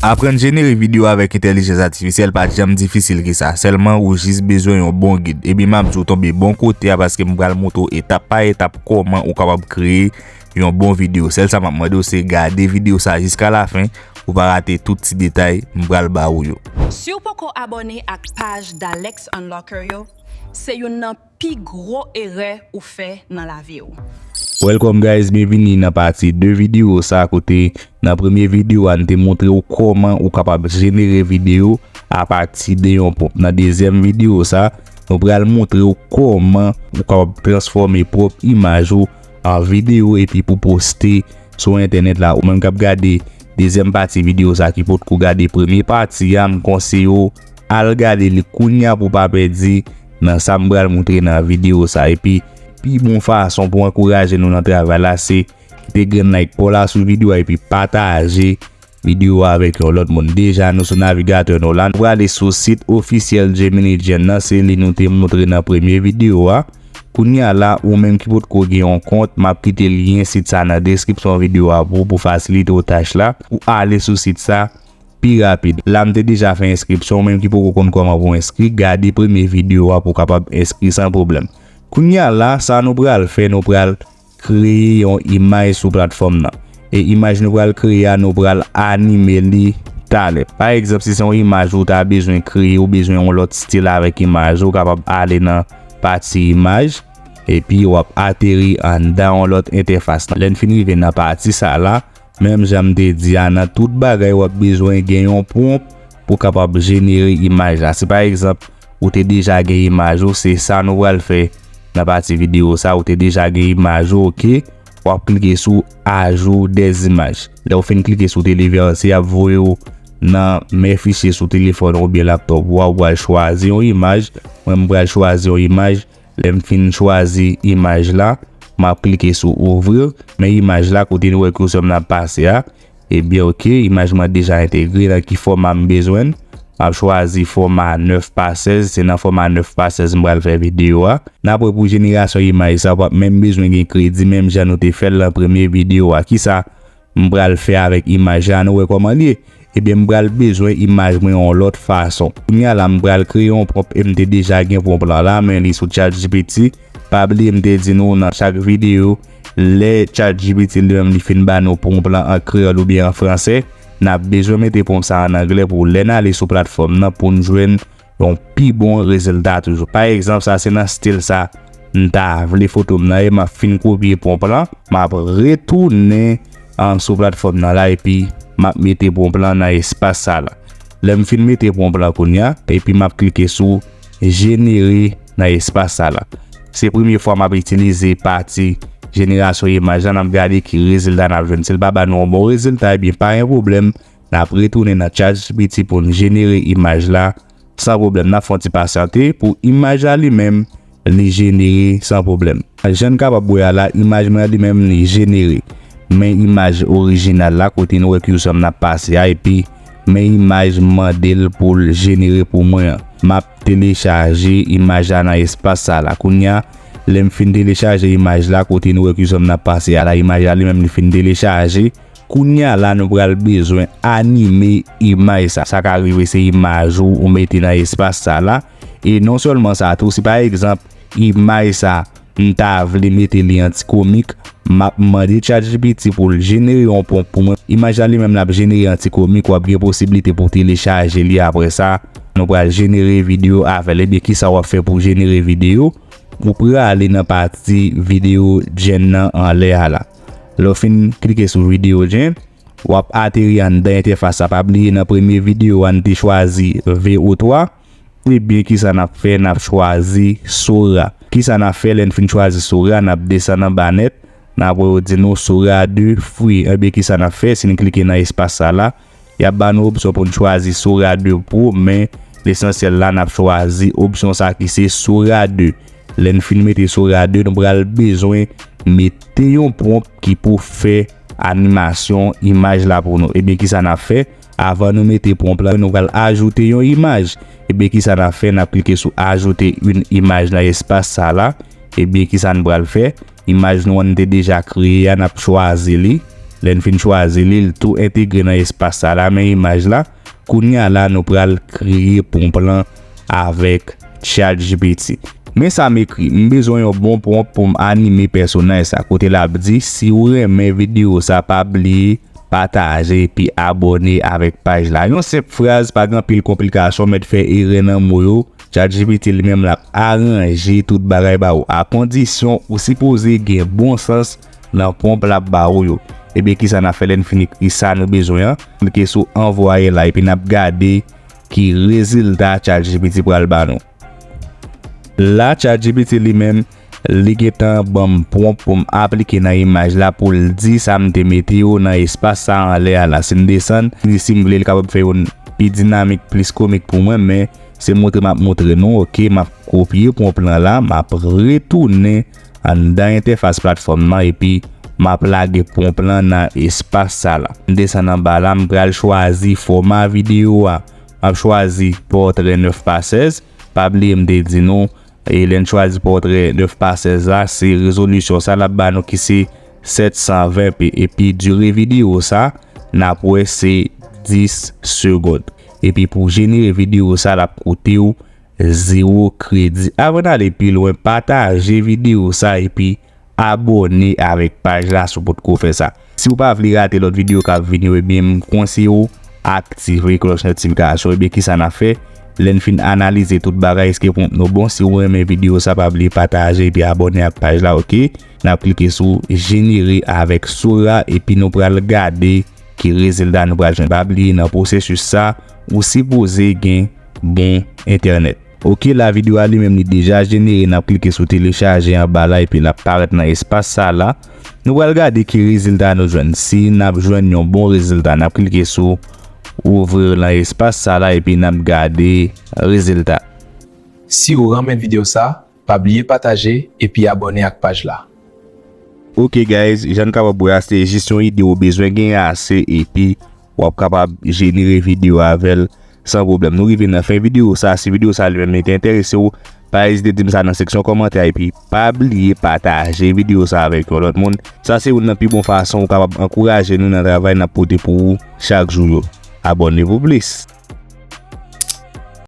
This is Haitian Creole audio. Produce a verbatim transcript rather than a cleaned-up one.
Aprann jenere videyo avèk entèlijans atifisyèl pa t janm difisil ke sa, sèlman ou jis bezwen yon bon gid. Ebyen, m ap di w tonbe bon kote a paske m pral montre w etap pa etap kòman ou kapab kreye yon bon videyo. Sèl sa m ap mande w se gade videyo sa jiska lafen pou w pa rate tout ti detay m pral ba ou yo. Si w poko abòne ak paj Dalex Unlocker yo, se youn nan pi gwo erè ou fè nan lavi w. Welcome guys, byenvini nan pati de videyo sa kote nan premye videyo a n te montre w kòman ou kapab jenere videyo apati de yon pwonp. Nan dezyèm videyo sa, nou pral montre w kòman ou kapab transfòme pwòp imaj ou an videyo epi pou poste sou entènèt la. Ou menm k ap gade dezyèm pati videyo sa ki potko gade premye pati a, m konseye w al gade li kounye a pou w pa pèdi nan sa m pral montre nan videyo sa. Epi, pi bon fason pou ankouraje nou nan travay la se kite grenn like pa w la sou videyo a epi pataje videyo a avèk yon lòt moun. Deja nou sou navigatè nou la. Nou prale sou sit ofisyèl Gemini Gen nan, se li nou te montre nan premye videyo a. Kounye a la, ou menm ki potko gen yon kont, m ap kite lyen sit sa nan deskripsyon videyo a pou, pou fasilite w tach la. Ou ale sou sit sa pi rapid. La m te deja fè enskripsyon, ou menm ki poko konn kòman pou w enskri, gade premye videyo a pou w kapab enskri san pwoblèm. Kounye a la, sa nou pral fè, nou pral kreye yon imaj sou platfòm nan. E imaj nou pral kreye a, nou pral anime li talè. Pa egzanp, si se yon imaj ou ta bezwen kreye, ou bezwen yon lòt stil avèk imaj ou, ou kapab ale nan pati imaj, epi w ap ateri anndan yon lòt entèfas. Lè n fin rive nan pati sa la, menm jan m te di a, nan tout bagay w ap bezwen gen yon pwonp pou w kapab jenere imaj la. Si pa egzanp, ou te deja gen imaj ou, se sa nou pral fè nan pati videyo sa, ou te deja gen imaj ou, oke, w ap klike sou ajout des images. Lè w fin klike sou te li vèse, y ap voye w nan men fichye sou telefòn ou oubyen laptòp ou a, ou pral chwazi yon imaj. Mwen, m pral chwazi yon imaj. Lè m fin chwazi imaj la, m ap klike sou ouvrir. Men imaj la kote nou wè kijan m ap pase a. Ebyen, oke, imaj mwen deja entegre nan ki fòma m bezwen l. M ap chwazi fòma nèf pa sèz, se nan fòma nèf pa sèz m pral fè videyo a. N ap wè pou jenerasyon imaj sa, w p ap menm bezwen gen kredi, menm jan nou te fè l nan premye videyo a. Kisa m pral fè avèk imaj la, nou wè kòman l ye. Ebyen, m pral bezwen imaj mwen yon lòt fason. Kounye a la, m pral kreye yon pwonp e m te deja gen pwonp lan la, men li sou ChatGPT. Pa bliye m te di nou nan chak videyo, lè ChatGPT li menm li fin ba nou pwonp lan an kreyòl oubyen an fransè, n ap bezwen mete pwonp sa an anglè pou lè n ale sou platfòm nan pou n jwenn yon pi bon rezilta toujou. Pa egzanp, sa se nan stil sa m ta vle foto m nan ye, m ap fin kopye pwonp lan, m ap retounen an sou platfòm nan la epi m ap mete pwonp lan nan espas sa la. Lè m fin mete pwonp lan kounye a, epi m ap klike sou jenere nan espas sa la. Se premye fwa m ap itilize pati jenerasyon imaj la, n ap gade ki rezilta n ap jwenn. Si l pa ba nou yon bon rezilta, ebyen pa gen pwoblèm, n ap retounen nan ChatGPT pou n jenere imaj la san pwoblèm. N ap fè yon ti pasyante pou imaj la li menm li jenere san pwoblèm. Jan n kapab wè a la, imaj mwen an li menm li jenere. Men imaj orijinal la, kote nou wè kijan m ap pase a, epi men imaj m mande l pou l jenere pou mwen an. M ap telechaje imaj la nan espas sa la. Kounye a, lè m fin telechaje imaj la, kote nou wè kijan m ap pase a la, imaj la li menm li fin telechaje. Kounye a la, nou pral bezwen anime imaj sa. Sa ka rive se imaj ou, ou mete nan espas sa la. E non sèlman sa tou, si pa egzanp, imaj sa, m ta vle mete li an ti komik, m ap mande ChatGPT pou l jenere yon pwonp pou mwen. Imaj la li menm l ap jenere an ti komik, w ap gen posiblite pou w telechaje li apre sa. Nou pral jenere videyo avè l. Ebyen, kisa w ap fè pou w jenere videyo? Ou prale nan pati videyo Gen nan anlè a la. Lè w fin klike sou videyo Gen, w ap ateri anndan entèfas sa. Pa bliye nan premye videyo a, n te chwazi V O twa. Ebyen, kisa n ap fè? N ap chwazi Sora. Kisa n ap fè lè n fin chwazi Sora? N ap desann anba nèt. N ap wè yo di nou Sora de free. Ebyen, kisa n ap fè? Si n klike nan espas sa la, y ap ba nou opsyon pou n chwazi Sora de Pro, men lesansyèl la, n ap chwazi opsyon sa ki se Sora de. Lè n fin mete Sora de, nou pral bezwen mete yon pwonp ki pou fè animasyon imaj la pou nou. Ebyen, kisa n ap fè? Avan nou mete pwonp lan, nou pral ajoute yon imaj. Ebyen, kisa n ap fè? N ap klike sou ajoute yon imaj nan espas sa la. Ebyen, kisa n pral fè? Imaj nou an n te deja kreye a, n ap chwazi li. Lè n fin chwazi li, l tou entegre nan espas sa la, men imaj la. Kounye a la, nou pral kreye ponp lan avèk ChatGPT. Men sa m ekri, m bezwen yon bon ponp pou m anime pèsonaj sa. Kote l ap di, si w renmen videyo sa, pa bliye pataje epi abòne avèk paj la. Yon senp fraz, pa gen anpil konplikasyon, mèt fè erè nan mo yo. ChatGPT li menm l ap aranje tout bagay ba ou. A kondisyon ou sipoze gen bon sans nan ponp l ap ba ou yo. Ebyen, kisa n ap fè lè n fin ekri sa nou bezwen an? Klike sou anvwaye la epi n ap gade ki rezilta ChatGPT pral ba nou. La, ChatGPT li menm, li gentan ban m pwonp pou m aplike nan imaj la pou l di sa m te mete yo nan espas sa anlè a la. Si n desann, li di si m vle, li kapab fè youn pi dinamik, plis komik pou mwen, men se montre m ap montre nou, oke, m ap kopye pwonp lan la, m ap retounen anndan entèfas platfòm nan, epi m ap lage pwonp lan nan espas sa la. M desann anba la, m pral chwazi fòma videyo a. M ap chwazi pòtrè nèf pa sèz. Pa bliye m te di nou, e lè n chwazi pòtrè nèf pa sèz la, se rezolisyon sa l ap ba nou ki se sèt san ven p, epi dire videyo sa, n ap wè se dis segonn. Epi pou w jenere videyo sa, l ap koute w zewo kredi. Avan n ale pi lwen, pataje videyo sa epi abòne avèk paj la si w potko fè sa. Si w pa vle rate lòt videyo k ap vini yo, ebyen, m konseye w aktive klòch notifikasyon. Ebyen, kisa n ap fè? Lè n fin analize tout bagay, èske pwonp nou bon? Si w renmen videyo sa, pa bliye pataje epi abòne ak paj la, oke? N ap klike sou jenere avèk Sora epi nou pral gade ki rezilta nou pral jwenn. Pa bliye, nan pwosesis sa, ou sipoze gen bon entènèt. Oke, la videyo a li menm li deja jenere, n ap klike sou telechaje anba la epi l ap parèt nan espas sa la. Nou pral gade ki rezilta nou jwenn. Si n ap jwenn yon bon rezilta, n ap klike sou ouvrir nan espas sa la epi n ap gade rezilta. Si w renmen videyo sa, pa bliye pataje epi abòne ak paj la. Ok guys, jan n kapab wè a, se jis yon ide ou bezwen gen ase epi w ap kapab jenere videyo avè l san pwoblèm. Nou rive nan fen videyo sa. Si videyo sa li menm li te enterese w, pa ezite di m sa nan seksyon kòmantè epi pa bliye pataje videyo sa avèk yon lòt moun. Sa se youn nan pi bon fason ou kapab ankouraje nou nan travay n ap pote pou ou chak jou yo. Abòne pou plis.